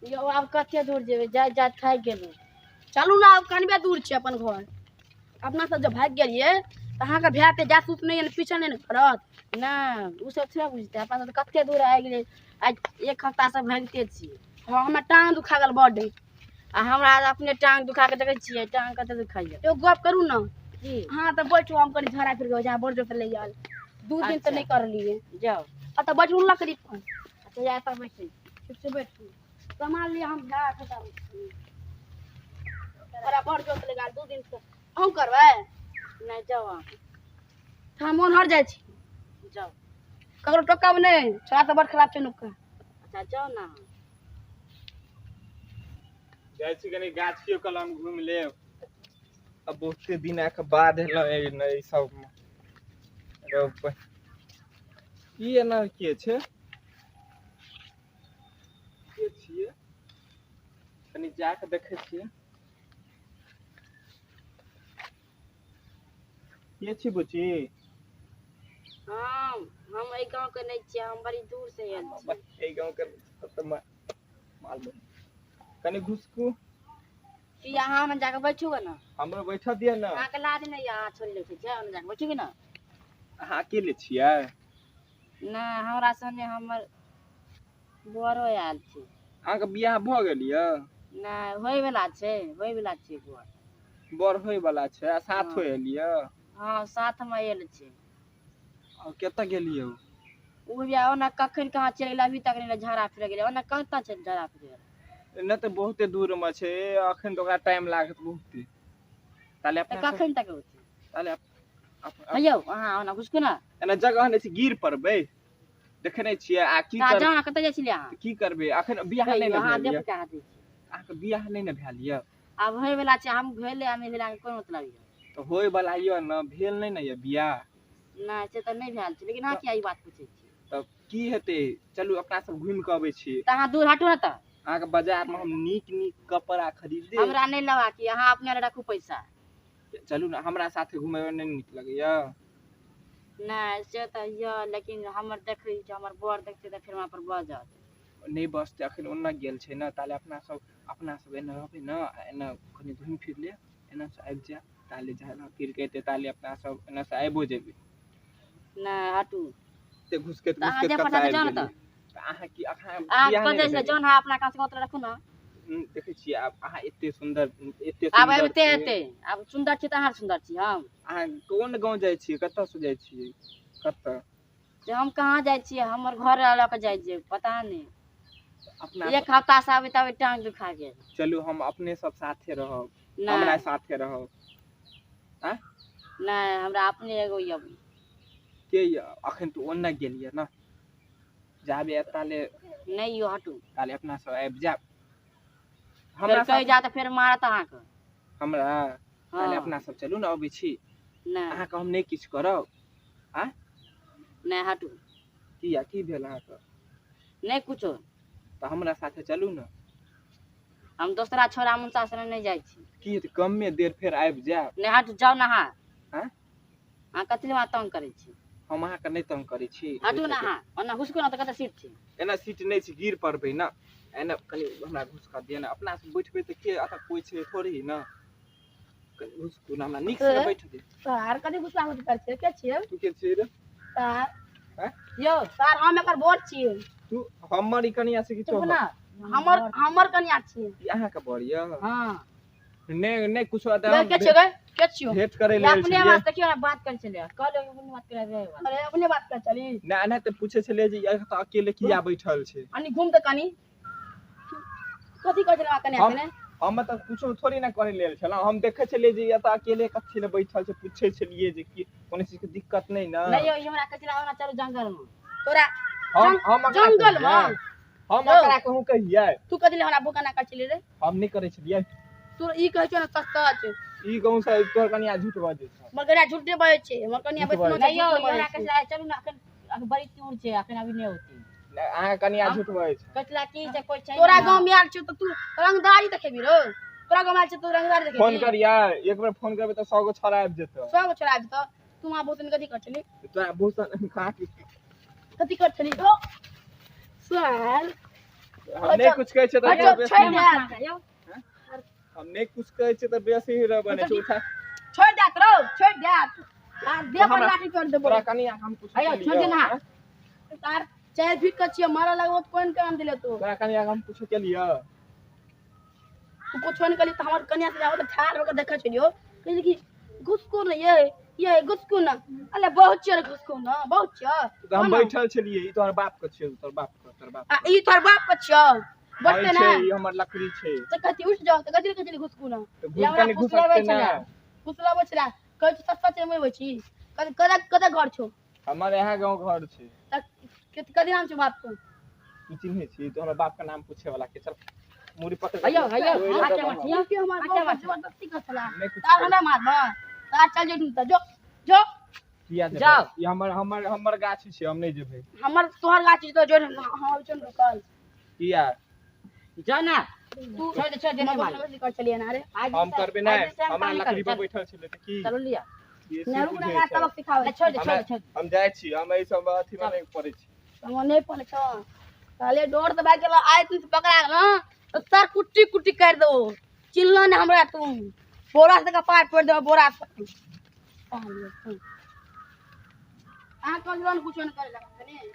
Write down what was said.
यौ आब कते दूर जेबै, जाइत जाइत थाकि गेलहुँ। चलू ने, आब कनबे दूर छै अपन घर। अपना सब जब भागि गेलियै तऽ अहाँके भाय के जासूस नहि यऽ, पीछा नहि ने करत? नहि, ओ सब थोड़े बुझतै। अपना सब तऽ कते दूर आबि गेलियै, आइ एक हफ्तासँ भागिते छियै। हँ, हमरा टांग दुखा गेल बड्ड। आ हमरा अपने टांग दुखा के देखै छियै, टांग कते दुखाइया। एगो गप करू ने? की? अहाँ तऽ बैठू, हम कनि झाड़ा फिर के, बड़ जोर से लागि गेल। 2 दिन तऽ नहि करलियै। जाउ। एतऽ बैठू लकड़ी पर। अच्छा, जा एतऽ बैठै। ठीक छै, बैठू, सामान लिअ, हम झाड़ा फिर आबै छी। हमरा बड़ जोर से लागि गेल 2 दिन से। अहूँ करबै? नहि, जाउ अहाँ। तऽ हम ओन्हर जाइ छी। जाउ। ककरो टोकब नहि, छोड़ा तऽ बड़ खराब छै नुक्का। अच्छा, जाउ ने अहाँ। जाइ छी, कनि गाछियो कलम घुमि लेब। आ बहुते दिन के बाद एलहुँ एहि सब रौ ई एना के छै? के छियै? कनि जा कऽ देखै छियै। के छी बुची? हम एहि गाँवके नहि छियै, हम बड़ी दूर से आयल छी। एहि गाँव के तऽ मालूम। कनि घुसकू। की अहाँ ओने जाके बैठू गे ने। हमरो बैठऽ दिअ ने। अहाँके लाज नहि यऽ? अहाँ छोड़ि लै छै, ओने जाके बैठू गे ने। अहाँ अकेले छियै? नहि, हमरा संगे हमर बड़ो आयल छै। अहाँके बियाह भऽ गेल यऽ? नहि, होइवला छै, होइवला छै बर। बर होय वाला छै आ साथो आयल यऽ? हँ, साथमे आयल छै। आ कतऽ गेलियै? ओ भी ओना कखन कहाँ चलि गेलै, अभी तक नहि। झाड़ा फिरे गेलै ओना, कतऽ छै झाड़ा फिरे? नहि तऽ बहुते दूर मे छै अखन तऽ, ओकरा टाइम लागत बहुते। ताले तऽ अपना सब कखन तक औतै? ताले हे यौ, अहाँ ओना घुसकू ने। एना जगह नहि छै, गिर पड़बै, देखे नहि छियै? आ की तऽ कर जाउ ने, कतऽ जाइ छलियै अहाँ? की करबै, अखन बियाह नहि कहियौ ने अहाँ। भेल यऽ? देखू कहाँ दै छी। अहाँके बियाह नहि ने भेल यऽ? आब होइवला छै। हम भेलै आ नहि भेलै, अहाँके कोन मतलब यऽ? तऽ होय वाला यऽ ने, भेल नहि ने यऽ बियाह? नहि, से तऽ नहि भेल छै, लेकिन अहाँ किया ई बात पूछै छियै? तब की हेतै? चलू, अपना सब घुमि कऽ अबै छी। तऽ अहाँ दूर हटू ने तऽ। अहाँके बाजार मे हम नीक नीक कपड़ा खरीद देब। हमरा नहि लेबाक यऽ, अहाँ अपने लए रखू पैसा। चलू ने हमरा साथे, घुमय मे नहि नीक लगैया? नहि, से तऽ यऽ, लेकिन हमर देखै जे हमर बर देखतै तऽ फेर हमरा पर बजत। नहि बसतै, अखन ओन्ने गेल छै ने। ताले अपना सब एने रहबै ने आ एने कनि घुमि फिर लेब, एने से आबि जायब। ताले झाड़ा फिर के एतै, ताले अपना सब एने से आबिओ जेबै। नहि, हटू। ते घुसकैत तऽ अहाँ घुसकैत जे कतऽ पता आबि जाउ ने गेलियै? तऽ। तऽ अहाँ की अहाँ अहाँ बियाह कतऽ नहि ने जाइ छलियै? भेल? जाउ ने, अहाँ अपना कम से कम ओतऽ रखू ने। देखै छियै आब, अहाँ एते सुन्दर, एते आब सुन्दर अबिते छियै। हेतै। आब सुन्दर छी तऽ अहाँ सुन्दर छी हम? अहाँ कोन गाँव जाइ छियै? कतऽ से जाइ छियै, कतऽ? से हम कहाँ जाइ छियै, हमर घर लऽ कऽ जाइ छियै, पता नहि। अपना एक हफ्ता से आबैत आबैत टांग दुखा गेल। चलू, हम अपने सब साथे रहब। हमरा नहि। साथे रहब। नहि, हमरा अपने एगो यऽ। के यऽ? अखन तऽ ओन्ने गेलियै ने, जाबे ताले नहि यौ, हटू। ताले अपना सब आबि जायब। फेर हमरा कहि साथे जा तऽ फेर मारत अहाँके। हमरा ताले हँ। अपना सब चलू ने, अबै छी। नहि। अहाँके हम नहि किछु करब। नहि, हटू। किया, की भेल अहाँके? नहि कुछो। तऽ हमरा साथे चलू ने। हम दोसरा छोरा मुनसा सने नहि जाइ छी। की हेतै? कमे देर, फेर आबि जायब। नहि, हटू, जाउ ने अहाँ। आँय? अहाँ कथी लए हमरा तंग करै छी? हम अहाँके नहि तंग करै छी। हटू ने अहाँ, ओना घुसकू ने तऽ, कतऽ सीट छै? एना सीट नहि छै, गिर पड़बै ने। एना कनि हमरा घुसका दिअ ने। अपना सब बैठबै तऽ के एतऽ कोइ छै थोड़े ही ने। कनि घुसकू ने, हमरा नीक से ए? बैठ दे। सार, कथी गुस्सा होत कर छै? के छियै? तू के छियै रे? सार। आँय? यौ। सार, हम एकर बर छियै। तू हमर ई कनिया से किछो चुप ने। हमर हमर कनिया छियै। ई अहाँके बर यऽ? हँ। नहि नहि, कुछो तऽ गे, हम के छियै गे? के छियौ? भेंट करै ई लेल अपने छलियै। हमरा से देखियौ ने, बात करै छलियै, कहलियै अपने बात करै रहे। अरे, अपने बात कर चली। नहि, एना तऽ पूछै छलियै जे ई एतऽ अकेले किया बैठल छै। कनि घूम तऽ, कनि कथी कहै छलै कनिया हम के? हम तऽ कुछो थोड़ी ने करै लेल छलहुँ। हम देखै छलियै जे ई एतऽ अकेले कथी लए बैठल छै। पूछै छलियै जे की कोनो चीजके दिक्कत नहि ने? नहि यौ, ई हमरा कहै छलै ओना चलू जंगलमे। तोरा हम एकरा जंगलमे? कहियै? हम यौ। एकरा कहूँ कहियै? तू कथी लए हमरा भूखा ना कर छली रे? हम नहि करै छलियै। तू ई कहै छौ ने सच सच? ई गाँव से तोहर कनिया झूठ बजै छौ। हमर कनिया झूठे बजै छै, हमर कनिया झूठ बैसलो बजै छै। नहि यौ, झूठ ई हमरा बजै कहै छै। छलै चलू ने, अखन अखन बड़ी दूर छै, अखन अभी नहि होती। नहि, अहाँके कनिया झूठ बजै छै। कहै छलै की जे कोइ छै तोरा नहि। गाँव में आयल छौ तऽ तू रंगदारी देखेबी रौ? तोरा गाँव में आयल छौ तू रंगदारी फोन देखेबी? करियै, एक बेर फोन करबै तऽ 100 गो छोड़ा आबि जेतौ। 100 गो छोड़ा आबि जेतौ। तू वहाँ बहुत कथी कर छली? तोरा भूषण कहाँ कथी कर छली रौ साल? हम नहि कुछ कहै छियै तऽ अच्छा, बेसी छोड़ि दे। हम नहि कुछ कहै छियै तऽ बेसी हीरो बनै छै। उठा। छोड़ि देत रौ, छोड़ि देत। आ देह पर लाठी चढ़ देबो। तोरा कनिया हम कुछ हैया, छोड़ि दे ना। तार 4 फीट के छियै, मारऽ लगबो तऽ कोन काम दिले तू? तोरा कनिया हम कुछ केलियै? तू कुछो नहि केली तऽ हमर कनिया से जाबो तऽ ठाढ़ होके देखै छलियौ। कहै कि घुसकू ने ये, ये घुसकू ने। अरे बहुत छियै रे घुसकू ने, बहुत छियै। तऽ हम बैठल छलियै, ई तोहर बाप के छियौ, तोहर बाप के, तोहर बाप आ ई तोहर बाप के छियौ। बैठते छै, ना। ई हमर लकड़ी छै। तऽ कहती उठि जाउ, तऽ कथी लए कहै छली घुसकू ने? तऽ घुस कनि फुसलाबै घुसकते ना। छलै। घुसलाबै छलै। कहै छी सच सच एबै छी। कतऽ कतऽ घर छौ? हमर यहाँ गाँव घर छै। तऽ कथी नाम छौ बाप के? तू चिन्है छी? तू हमरा बाप के नाम पूछे वाला के? चल मुड़ी पकड़। हैया, हैया, ओहि हाथ लऽ के कऽ मठिया। के हमर हाथ के बाप मठिया। जबरदस्ती कर छला। नहि कुछ तार हमरा मारबा। तार चल जो तऽ जो जो। किया जेबै? जाउ। ई हमर हमर हमर गाछ छै, हम नहि जेबै। हमर तोहर गाछ छै तऽ जो, हम चल रुकल। किया? जा ना। तू छोड़ दे, छोड़ दे, नहीं मार। जबरदस्ती कर छलियै ना रे। आज हम से- करबै नहि, आज से हम हमरा काम लकड़ी पर करबै, बैठल छलै तऽ की? चलो लिया। बेसी ने रुक ना, बुझै छै। सबक सिखाबै। छोड़ दे, छोड़ दे, छोड़ दे। हम जाइ छी, हम एहि सब अथी मे नहि पड़ै छी। हम नहि पड़ै छौ। कहले डोर तऽ भागि गेलो, आइ तू पकड़ा गेलो तऽ सर कुट्टी कुट्टी कर देबो। चिल्लो ने हमरा तू। बोरा से कपार फोड़ि देबो, बोरा से। अहाँ कहलियै ने कुछो नहि करै लए कनी।